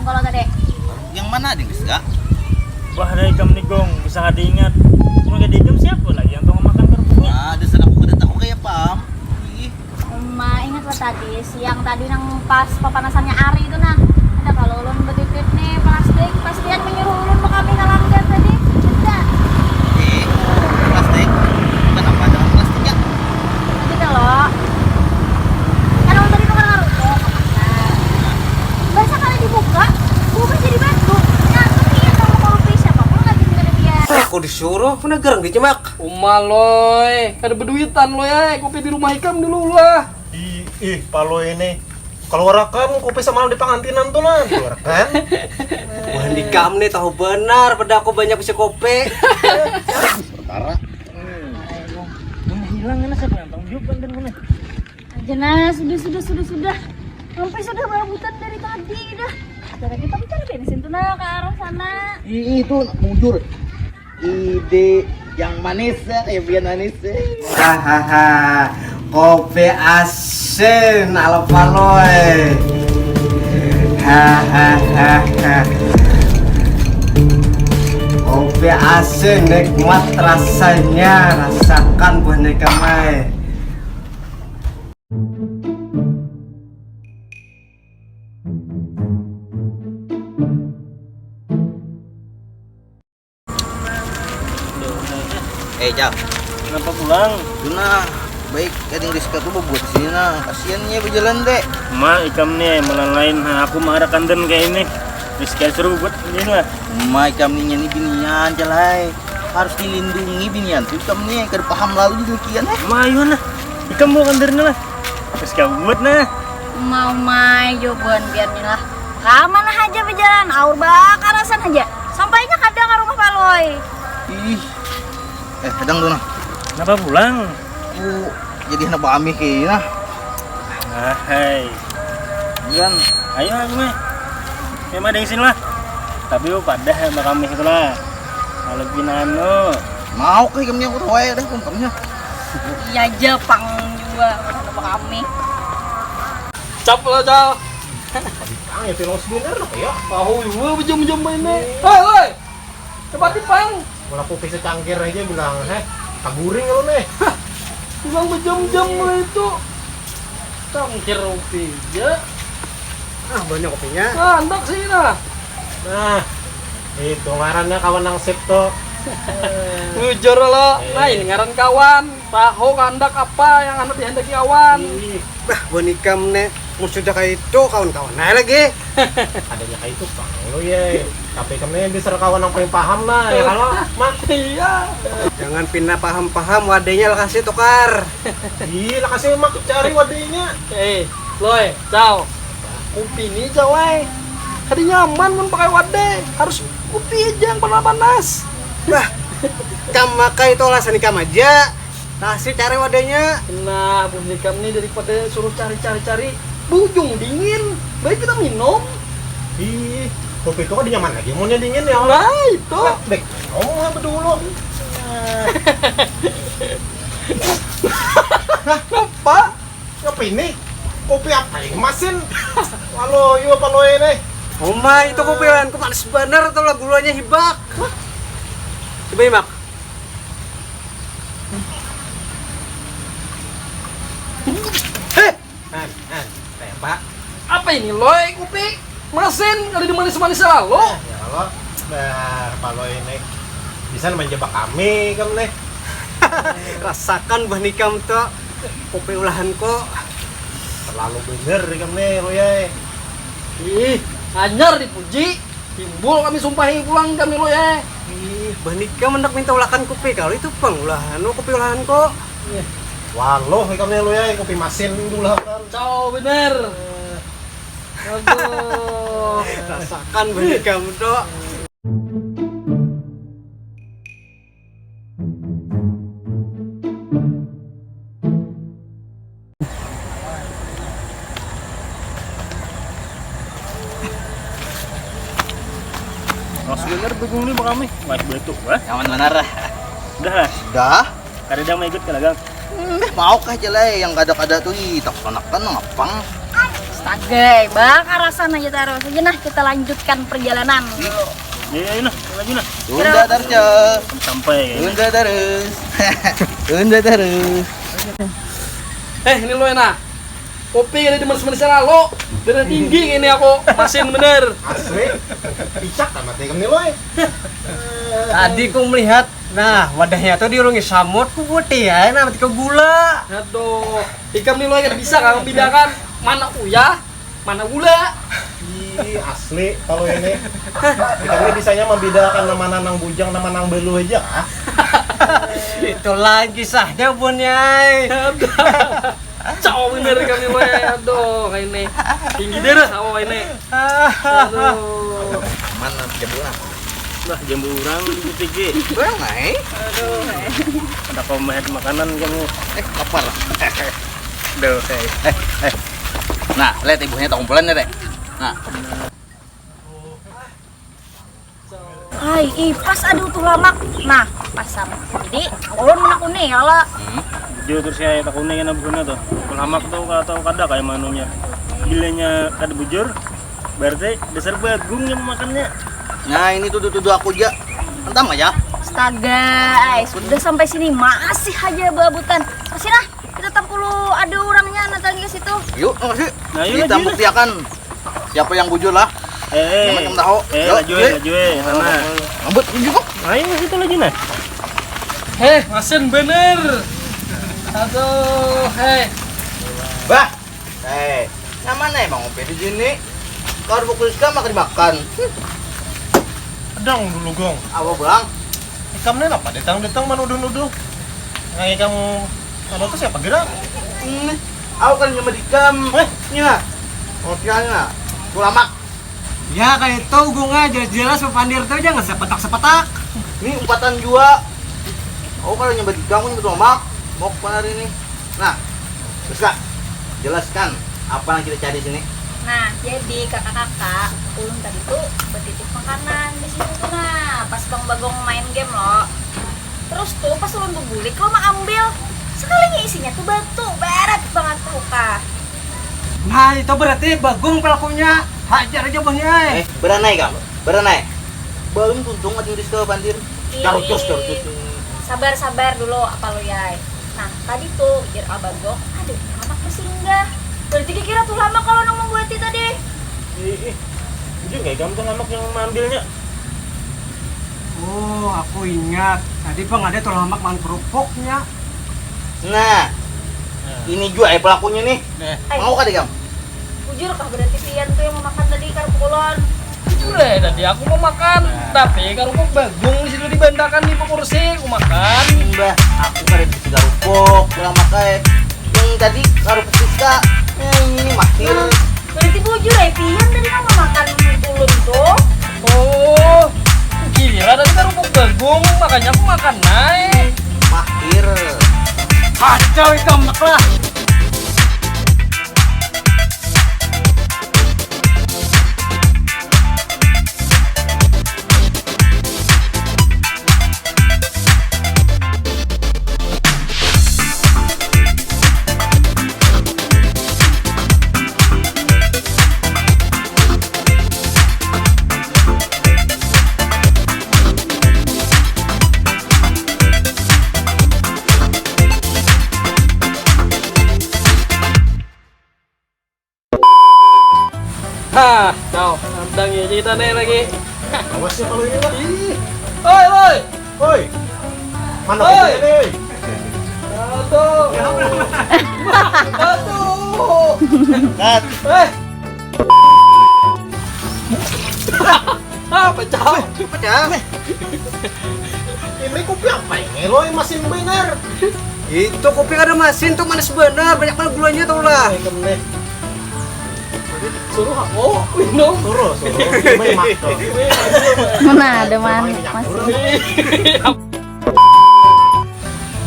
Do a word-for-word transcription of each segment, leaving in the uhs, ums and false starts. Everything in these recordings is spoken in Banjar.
Kalau tadi. Yang mana, Ding Rizka? Wah, ada ikam nih, Gong. Bisa kada ingat. Mun kada ikam, siapa lagi yang tahu makan kerupuknya? Ah, dasar aku kada tahu kayak paham. Ih. Uma, ingat lah tadi, siang tadi nang pas papanasannya Ari itu nah. Ada kalau ulun betitip nih plastik, pastian menyuruh ulun ke kami ngalanggar tadi. Ada. Eh, plastik? Kenapa dengan plastiknya? Gitu loh. Kan ulun tadi nukar karupuk. Nah, bahasa kali dibuka, buka jadi batu. Nah, tapi yang mau kopi siapa pun lagi dengan dia. Aku disuruh, pernah gerang dicemak. Uma loy, kada beduitan loy ai, kopi di rumah ikam dulu lah. Ih, ih, paloy ini. Keluarakan kopi samalam di pangantinan tu nah, keluarakan. Wah, ikam nih tahu benar pada aku banyak bisi kopi. Perkara. Mana hilang ini siapa yang tanggung jawab kan mana? Aja nah, sudah sudah sudah sudah. Sampai sudah barabutan dari tadi dah. Cara kita bicara bensin tuh nah ke arah sana. Ih, itu bujur. Ide yang manis, eh, yang manis. Hahaha. Kopi asin ala paloy. Hahaha. Kopi asin nikmat rasanya, rasakan buah nikam ai. Eh, Jal. Kenapa pulang? Tuna, baik, kading Rizka tuh berbuat sini nah. Kasian nya berjalan deh. Ma, ikam nih malah lain. Nah, aku marah kanten kayak ini. Rizka suruh buat ini lah. Ma, ikam nih nyani binian, Jal ai. Harus dilindungi binian tuh, ikam nih kada paham lalu demikian eh. Ma, ayo nah. Ikam mau kanten lah. Rizka buat nah. Mau mai, yo buan biar nih lah. Ka mana haja bajalan, aur bakarasan haja. Sampainya kada ka rumah Palui. Ih. Eh, kadang tu nah. Napa pulang? Ku jadi handak baamih kaya ini nah. Ahai. Bulan. Ayo aku meh. Memang ada sini lah. Tapi lu padah ya bakamih itu lah. Kalau gina anu. Mau kah ikam nyangkut wae dah kumpangnya. Iya aja pang jua handak bakamih. Cap lah, Cal. Ang ya tilos bener apa ya? Tahu juga bejam-jam mainnya. Hei, hei. Cepat pang. Kalau kopi secangkir aja bilang, heh, kaguring lu nih. Bilang bejam-jam mulai itu. Cangkir kopi ya. Ah, banyak kopinya. Nah, andak sih nah. Nah, itu ngarannya kawan nang sip tuh. Bujur lo, nah ini ngaran kawan. Tahu kandak apa yang anak dihendaki awan. Ih. Bah, buan ikam ne, mun sudah kaya itu kawan-kawan ae lagi. Adanya kaya itu pang lo ya. Tapi ikam ne bisa kawan yang paling paham lah ya kalau mak. Iya. Jangan pina paham-paham wadainya lah kasih tukar. Iya lah kasih mak cari wadainya. Eh, loy, cau. Kupi ni cau ai. Kada nyaman mun pakai wadai. Harus kupi aja yang panas-panas. Bah, kam makai itu alasan ikam aja. Kasih cari wadahnya. Nah, buhan ikam nih daripada suruh cari-cari-cari, bujung dingin. Baik kita minum. Ih, kopi itu kan nyaman lagi, maunya dingin ya. Nah, itu. Nah, baik minum lah bedulu. Apa? Apa ini? Kopi apa ini, Masin? Halo, yuk apa lo ini? Oma, itu kopi lawan ku manis banar tuh lah gulanya hibak. Coba hibak. Heh. An, an, tembak. Apa ini, Loy? Kupi masin, kada dimanis-manis lalu. Ya, kalau bar palo ini bisa menjebak kami, kamu nih. Rasakan bah nikam tuh, kopi ulahanku. Terlalu bener, kamu nih, Loy. Ih, anyar dipuji. Timbul kami sumpahi pulang kami lo ya. Ih, bah nikam handak minta ulakan kopi kalau itu pang ulahan lo kopi ulahan ko. Ih, waluh ikam lo ya kopi masin diulakan. Cau bener. Aduh. Rasakan bah nikam tu. Langsung bener bingung nih kami. Naik batu, wah. Nyaman benar. Udah lah. Dah. Kada ada yang mau ikut ke lagang. Hmm, mau kah jelai yang kada-kada tuh ih tak sonakan ngapang. Tagai, bakarasan aja terus. Aja nah, kita lanjutkan perjalanan dulu. Ya, ya, nah, lagi nah. Tunda terus ya. Sampai. Tunda terus. Tunda terus. Eh, ini lo enak. Kopi ini di manis-manis lalu. Darah tinggi ini aku, masin bener. Asli. Picak amat ikam nih loy. Tadi ku melihat, nah, wadahnya tuh diurungi samut, ku putih ya, nah, ke gula. Aduh, ikam nih lo kada bisa kan membedakan mana uyah, mana gula. Ih, asli kalau ini. Kita ini bisanya membedakan nama nang bujang nama nang beluh aja kah? Itu lagi sahnya, Bun, yai. Aduh. Cau bener kami weh, aduh, kayak ini. Tinggi darah awak ini. Aduh. Mana jambu lah? Lah, jambu urang di putih. Berang naik. Ada komet makanan kamu. Eh, lapar. Duh, eh, eh, eh. Nah, lihat ibunya tak kumpulan ya, Teh. Nah, Hai, ih, pas ada Utuh Lamak. Nah, pas sama. Jadi, ulun menakuni ya lah. Bujur terus ya, tak kuning kena buhuna tuh. Lamak tuh atau kada kayak manunya. Bilanya kada bujur, berarti dasar bagung yang memakannya. nah ini tuh tuh tuh aku aja. Entah aja. Astaga, ay, sudah sampai sini masih aja beabutan. Masih lah, kita tampulu ada orangnya nanti ke situ. Yuk, makasih. Nah, yuk, Kita laju. Buktiakan siapa yang bujur lah. Eh, Namanya kamu tahu. eh, Yuk, laju, eh, yuk. laju, eh, sana. Ngambut juga. Ayo ke situ laju nah. Heh, masin bener. Aduh, heh. Bah, eh, nyaman nih bang ngopi di sini. Kalau fokus kan makan dimakan. Pedang dulu gong. Apa bang? Ikam nih apa datang-datang menuduh-nuduh. Ngai kamu kalau tuh siapa gerak? Ini, aku kan nyambat ikam. Weh. Nya, kopiannya, Utuh Lamak. Ya, kayak itu, Gung, ah, jelas-jelas papandir tuh jangan sepetak-sepetak. Ini umpatan jua. Aku kalau nyambat ikam, aku nyambat Lamak. Mau ke mana hari ini? Nah, terus kak, jelaskan apa yang kita cari sini. Nah, jadi kakak-kakak, ulun tadi tuh bertitip makanan di situ tuh nah, pas Bang Bagong main game loh. Terus tuh pas ulun bebulik lo ambil, sekalinya isinya tuh batu, berat banget tuh kak. Nah, itu berarti Bagong pelakunya. Hajar aja, Bang, ya. Eh, beranai kamu, beranai. Belum tuntung ada di sekolah bandir. Carucus, carucus. Sabar-sabar dulu apa lo ya. Nah, tadi tuh ujar Abagong ada Utuh Lamak bersinggah. Berarti kira Utuh Lamak kalau nang membuati tadi. Ih, ih. Bujur nggak kamu tuh Lamak yang mengambilnya? Oh, aku ingat. Tadi Bang ada Utuh Lamak makan kerupuknya. Nah, ini juga eh pelakunya nih. Deh. Mau kah ikam? Bujur kah berarti pian tuh yang memakan tadi karpet ulun? Jujur eh, tadi aku mau makan, tapi kerupuk Bagong di situ dibantakan di kursi, aku makan. Mbah, aku kada bisa kerupuk, kurang makai. Yang tadi kerupuk Siska, yang ini mahir. Berarti bujur eh pian tadi nang memakan ulun tuh. Oh, kira tadi kerupuk Bagong, makanya aku makan naik. Mahir. Kacau itu anak lah. Hah, kau nantang ya kita nih lagi. Awas ya kalau ini lah. Ih, oi, oi. Woi. Mana Woi. kopinya nih? Aduh. Aduh. Kat. Eh. Ah, pecah. Pecah. Ini kopi apa ini loy, masin bener? Itu kopi kada masin tuh, manis bener, banyak banget gulanya tau lah. Ikam nih. Suruh aku minum. Suruh, suruh. Memang tuh. Mana ada manis. Minyak kurang.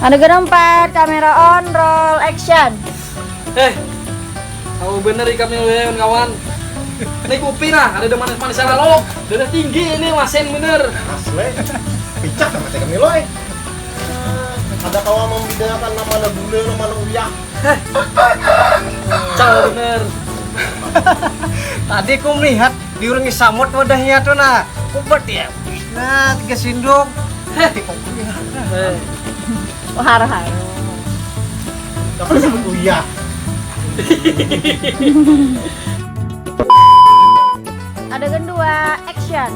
Ada gerang empat, kamera on, roll action. Eh, tahu bener ikam nih kawan-kawan. Ini kopi nah, ada manis-manis lalu. Darah tinggi ini, masin bener. Asli. Picak sama cek kami loy. Ada kawa membedakan nama na gula, nama na uyah. Cau bener. Tadi ku melihat diurangi samut wadahnya tuh, nah. Kubat ya. Nah, tiga sindung. Hati kok kulihat. Wahar haru. Dapat satu ya. Adegan dua, action.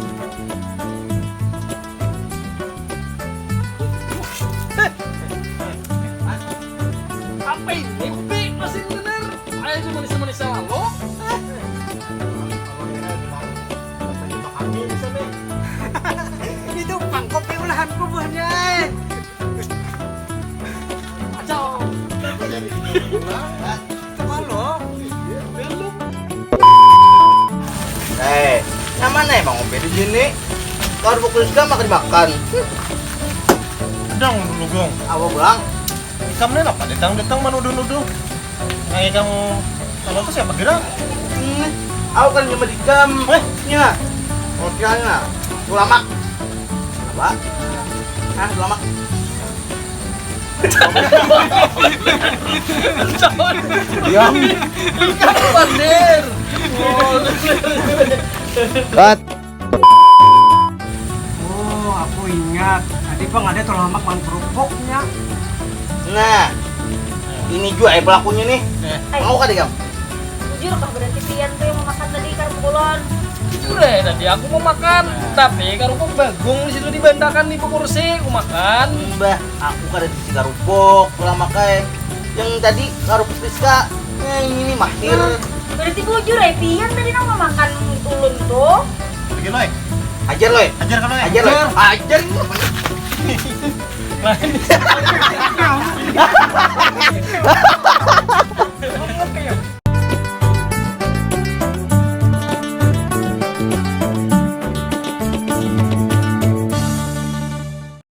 Apa ini? Pi, masih bener. Ayo, cuma manis-manis lalu. Itu pangkop di ulahanku buahnya. Acau. Coba lo. Belum. Eh, nyaman nih bang Upi di sini. Kalau buku suka makan makan. Dang dulu gong. Apa pulang? Ikam nih apa datang datang menuduh-nuduh. Kayak kamu kalau tuh siapa gerak? Hmm, aku kan cuma dikam. Eh, nya. Kalau kiranya, ulamak. Apa? Ah, ulamak. Diam. Pandir. Cut. Oh, aku ingat. Tadi bang ada tulang lemak makan kerupuknya. Nah, ini juga eh pelakunya nih. Eh. Mau kah dikam? Bujur kah berarti pian tuh yang memakan tadi karung kulon? Jujur ya, tadi aku mau makan, tapi karungku bagong di situ dibantakan di kursi, aku makan. Mbah, aku kada bisi karupuk, ulamak ai. Yang tadi karupuk Rizka, eh, ini nih mahir. Berarti bujur ya pian tadi nang memakan ulun tuh. Lagi loy. Ajar loy. Ajar kan loy. Ajar loy. Ajar ini apa nih? Lain.